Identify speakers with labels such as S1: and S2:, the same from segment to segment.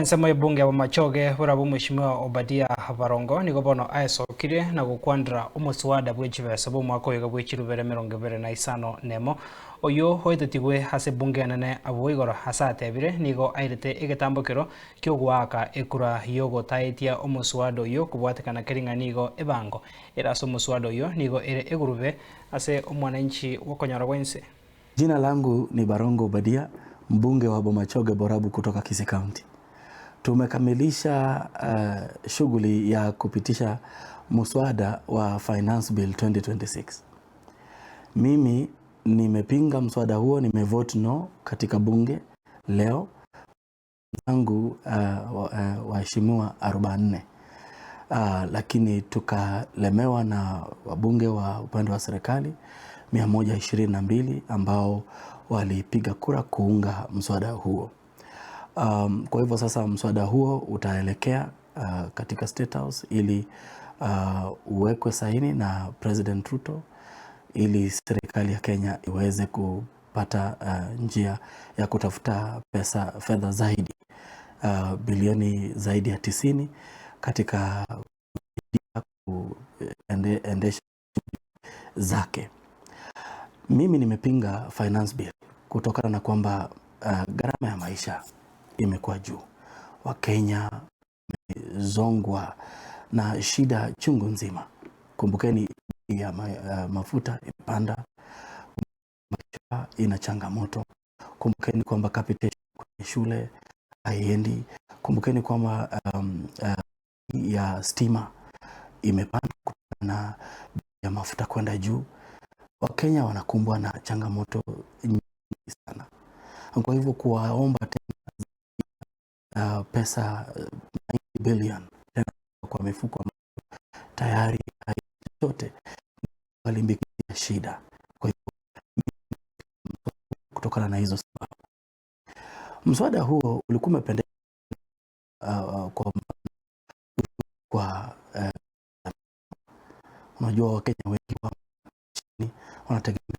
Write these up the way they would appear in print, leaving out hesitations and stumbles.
S1: Ensemo ebunge ya Bomachoge borabwo Mheshimiwa Obadia Barongo nigo bono aesokire na gokwandera omoswada bwe chibesa bwa omwaka oyoga bwe chirubere emerongo ebere na isano nemo oywo oetetigwe ase ebunge enene abwo igoro ase atebire nigo airete egetambokero kiogoaka ekura yogotaetia omoswada oywo kobwatekana keri ng'a nigo ebango ere ase omoswada oywo nigo ere egurube ase omwananchi bwokonyora gwense.
S2: Jina langu ni Barongo Obadia, mbunge wa Bomachoge Borabu kutoka Kisii County. Tumekamilisha shughuli ya kupitisha muswada wa Finance Bill 2026. Mimi nimepinga mswada huo, nimevote no katika bunge leo zangu waheshimiwa 44. Lakini tukalemewa na wabunge wa upande wa serikali 122 ambao walipiga kura kuunga mswada huo. Kwa hivyo sasa mswada huo utaelekea katika State House ili uwekwe saini na President Ruto ili serikali ya Kenya iweze kupata njia ya kutafuta pesa fedha zaidi bilioni zaidi ya 90 katika kuendesha zake. Mimi nimepinga finance bill kutokana na kwamba gharama ya maisha imekuwa juu. Wakenya wamezongwa na shida chungu nzima. Kumbukeni ya mafuta imepanda, maisha ina changamoto. Kumbukeni kwamba capitation kwenye shule haiendi. Kumbukeni kwamba ya stima imepanda kutokana na ya mafuta kwenda juu. Wakenya wanakumbwa na changamoto nyingi sana. Kwa hivyo kuwaomba tena pesa 90 billion tena kwa mifuko tayari chochote walimbikia shida. Kwa hivyo kutokana na hizo sababu, mswada huo ulikuwa umependekeza kwa unajua Wakenya wengi wa chini wanategemea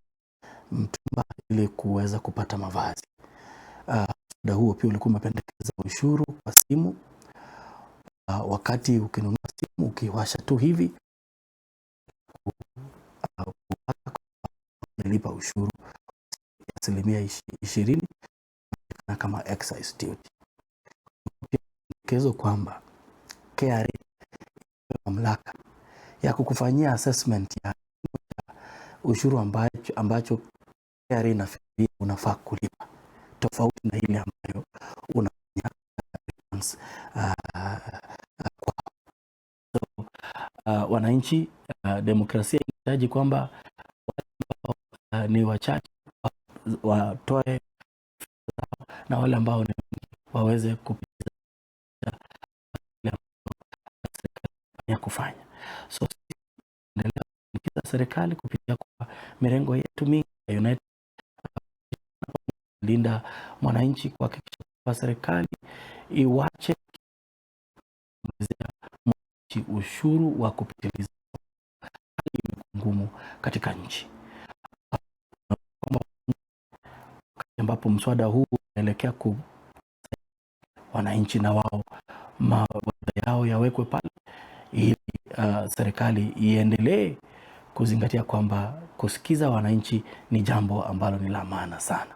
S2: mtumba ili kuweza kupata mavazi. Mswada huo pia ulikuwa umependekeza ushuru kwa simu. Wakati ukinunua simu ukiwasha tu hivi lipa ushuru 20% kama excise duty. Pendekezo kwamba KRA mamlaka ya kukufanyia assessment ya ushuru ambacho KRA inafikiria unafaa kulipa tofauti na ile ambayo unafanya returns kwa. So, wananchi, demokrasia inahitaji kwamba wale ambao ni wachache watoe na wale ambao ni wengi waweze kupiza ya kufanya. So endelea kushinikiza serikali kupitia kwa mirengo yetu mingi ya United Linda Mwananchi kuhakikisha kwamba serikali iwache mwananchi ushuru wa kupitiliza. Hali imekuwa ngumu katika nchi ambapo mswada huu unaelekea ku wananchi na wao mawazo yao yawekwe pale ili serikali iendelee kuzingatia kwamba kusikiza wananchi ni jambo ambalo ni la maana sana.